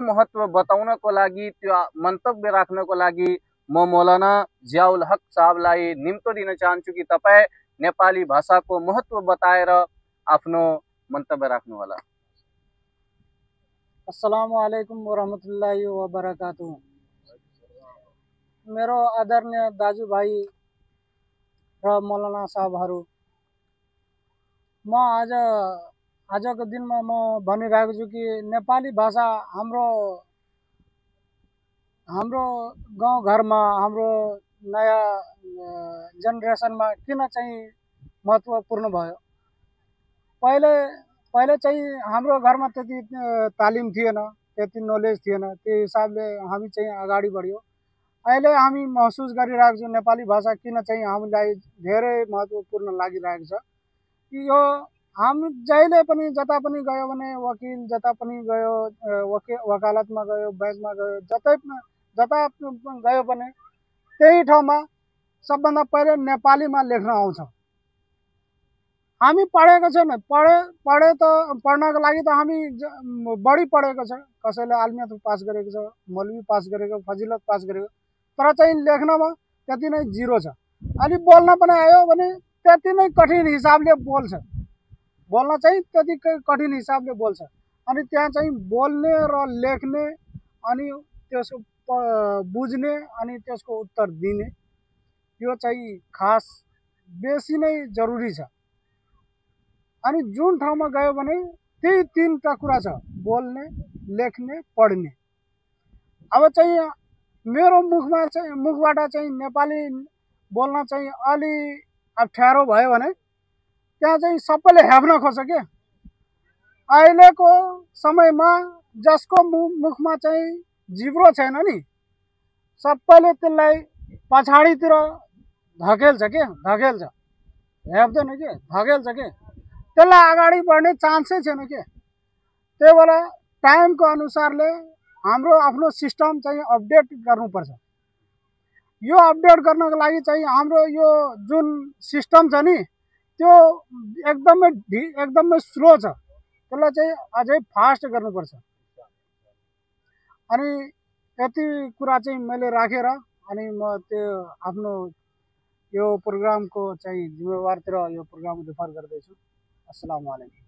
महत्व बताउनको लागि, त्यो मन्तव्य राख्नको लागि म मौलाना जियाउल हक साहबलाई निम्तो दिन चाहन्छु कि तपाईँ नेपाली भाषाको महत्व बताएर आफ्नो मन्तव्य राख्नुहोला। अस्सलामुअलैकुम वरहमतुल्लाहि वबरकातुहू। मेरो आदरणीय दाजुभाइ र मौलाना साहबहरू, म आजको दिनमा म भनिरहेको छु कि नेपाली भाषा हाम्रो गाउँघरमा, हाम्रो नयाँ जेनेरेसनमा किन चाहिँ महत्त्वपूर्ण भयो। पहिले चाहिँ हाम्रो घरमा त्यति तालिम थिएन, त्यति नलेज थिएन। त्यो हिसाबले हामी चाहिँ अगाडि बढ्यो। अहिले हामी महसुस गरिरहेको छौँ नेपाली भाषा किन चाहिँ हामीलाई धेरै महत्त्वपूर्ण लागिरहेको छ। यो हामी जहिले पनि जता पनि गयो भने, वकिल जता पनि गयो, वकालतमा गयो, ब्याङ्कमा गयो, जता गयो भने त्यही ठाउँमा सबभन्दा पहिले नेपालीमा लेख्न आउँछ। हामी पढेको छैन, पढे त पढ्नको लागि त हामी बढी पढेको छ। कसैले आलमियत पास गरेको छ, मौलवी पास गरेको, फजिलत पास गरेको, तर चाहिँ लेख्नमा त्यति नै जिरो छ। अनि बोल्न पनि आयो भने त्यति नै कठिन हिसाबले बोल्न चाहिँ त्यति कठिन हिसाबले बोल्छ। अनि त्यहाँ चाहिँ बोल्ने र लेख्ने, अनि त्यसको बुझ्ने, अनि त्यसको उत्तर दिने, यो चाहिँ खास बेसी नै जरुरी छ। अनि जुन ठाउँमा गयो भने त्यही तीनटा कुरा छ, बोल्ने, लेख्ने, पढ्ने। अब चाहिँ मेरो मुखबाट चाहिँ नेपाली बोल्न चाहिँ अलि अप्ठ्यारो भयो भने त्यहाँ चाहिँ सबैले हेप्न खोज्छ के। अहिलेको समयमा जसको मुखमा चाहिँ जिब्रो छैन नि, सबैले त्यसलाई पछाडितिर धकेल्छ, हेप्दैन के, धकेल्छ के। त्यसलाई अगाडि बढ्ने चान्सै छैन के। त्यही भएर टाइमको अनुसारले हाम्रो आफ्नो सिस्टम चाहिँ अपडेट गर्नुपर्छ। यो अपडेट गर्नको लागि चाहिँ हाम्रो यो जुन सिस्टम छ नि, त्यो एकदमै स्लो छ। त्यसलाई चाहिँ अझै फास्ट गर्नुपर्छ। अनि यति कुरा चाहिँ मैले राखेर अनि म त्यो आफ्नो यो प्रोग्रामको चाहिँ जिम्मेवारतिर यो प्रोग्राम रेफर गर्दैछु। अस्सलामु अलैकुम।